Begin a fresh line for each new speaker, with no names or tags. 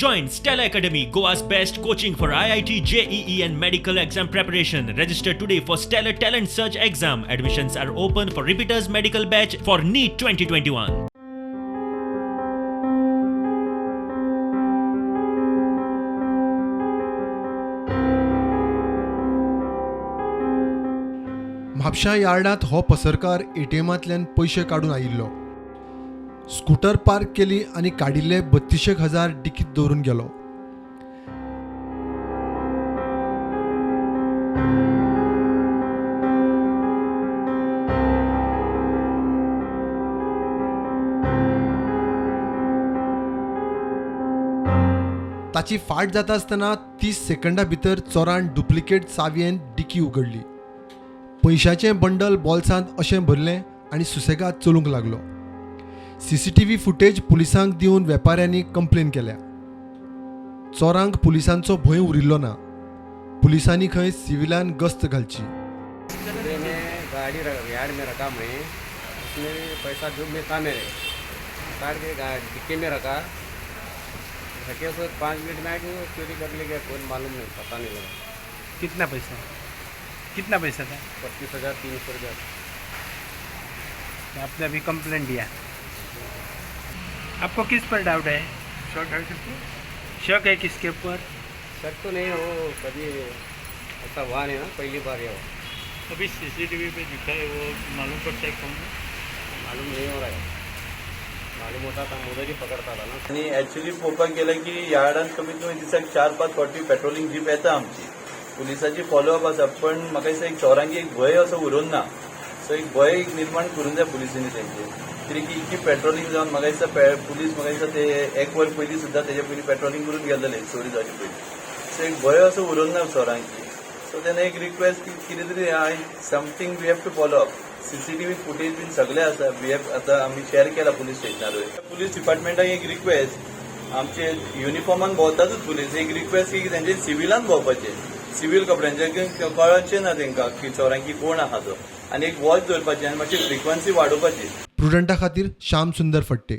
Join Stellar Academy, Goa's best coaching for IIT, JEE, and medical exam preparation. Register today for Stellar Talent Search exam. Admissions are open for repeaters medical batch for NEET 2021.
म्हापशां यार्डांत हो पसरकार एटीएमांतल्यान पयशे काडून आयिल्लो. Scooter park केली आनी काडिल्ले बत्तीशेक हजार डिकीत दवरून गेलो. ताची फाट जाता आसतना 30 सेकंडा भितर चोरान डुप्लिकेट चावयेन डिकी उगडली. पयशाचें बंडल बोल्सांत अशें भरलें आनी सुसेगाद चलूंक लागलो. सीसीटीव्ही फुटेज पुलिसांक दिवन वेपाऱ्यांनी कंप्लेन केल्या. चोरांक पुलिसांचो भंय उरिल्लो ना. पुलिसांनी खंय सिव्हिलान गस्त घालची.
मैंने गाड़ी यार्ड में रखा, मैं उसमें पैसा जो में था मेरे काट के डिक्की में रखा. रखे सर 5 मिनट में आके वो चोरी कर ले गया. कौन मालूम नहीं, पता नहीं लगा.
कितना पैसा, कितना पैसा था?
32,300 रुपया.
तो आपने अभी कंप्लेंट दिया. आपको किस पर डाउट है?
शक है किसको?
शक है किसके ऊपर?
शक तो नहीं हो, कभी ऐसा हुआ नहीं ना, पहली बार ये हुआ.
अभी सीसीटीवी पे दिखा है, वो मालूम पड़ता है कौन है?
मालूम नहीं हो रहा है. मालूम होता था उधर ही पकड़ता था ना.
आनी एक्चुली पळोवपाक गेल्यार की यार्डान कमीत कमी दिसाक चार पांच फावटी पेट्रोलिंग जीप येता आमची, पुलिसाची फॉलोअप आसा, पण म्हाका दिसता एक चोरांक एक भंय असो उरोन ना. सो एक भंय एक निर्माण करूंक जाय पुलिसांनी तेंचे, कित्याक की इतकी पेट्रोलिंग जावन म्हाका दिसता पुलीस म्हाका दिसता ते एक वर पयलीं सुद्दां तेजे पयलीं पेट्रोलिंग करून गेल्लेले चोरी जावचे पयलीं. सो एक भंय असो उरोन ना चोरांकी. सो तेन्ना एक रिक्वेस्ट की कितें तरी something we have to follow up. CCTV footage बीन सगळे आसा, we have आतां आमी शेअर केला पुलीस स्टेशनारूय. पुलीस डिपार्टमेंटाक एक रिक्वेस्ट, आमचे युनिफॉर्मान भोंवतातूच पुलीस, एक रिक्वेस्ट की तेंचे सिविलान भोंवपाचे, सिवील कपड्यांचे, कळचें ना तेंकां की चोरांकी कोण आहा तो, आनी एक वॉच दवरपाची आनी मातशी फ्रिक्वन्सी वाडोवपाची.
प्रुडंटा खातीर श्याम सुंदर फट्टे.